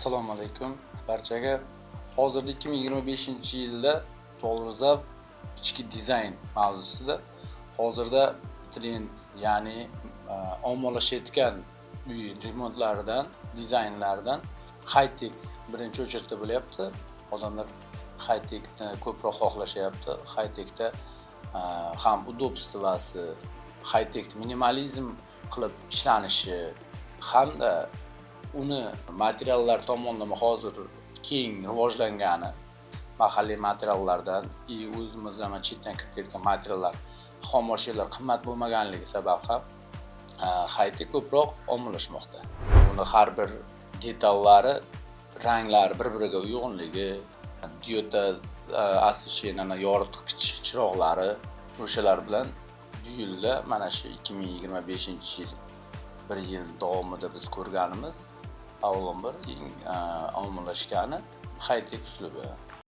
Assalomu alaykum barchaga. Hozirda 2025-yilda to'g'ri, ichki dizayn mavzusida hozirda trend, ya'ni ommalashayotgan uy remontlaridan, dizaynlaridan high-tech birinchi очередь da bo'lyapti. Odamlar high-techni ko'proq xohlashyapti. High-techda ham удобство si, high-tech minimalizm qilib ishlanishi hamda uni materiallar tomonlama hozir keng rivojlangani, mahalliy materiallardan и o'zimizdan mana chetdan kirib kelayotgan materiallar, xom ashyolar qimmat bo'lmaganligi sabab ham high-tech ko'proq ommalashmoqda. Uni har bir detallari, ranglari bir biriga uyg'unligi, diodda освещение, yoritgich chiroqlari, o'shalar bilan bu yilda, mana shu 2025 yil, bir yil davomida biz ko'rganimiz avvalambor eng ommalashgani high-tech uslubi.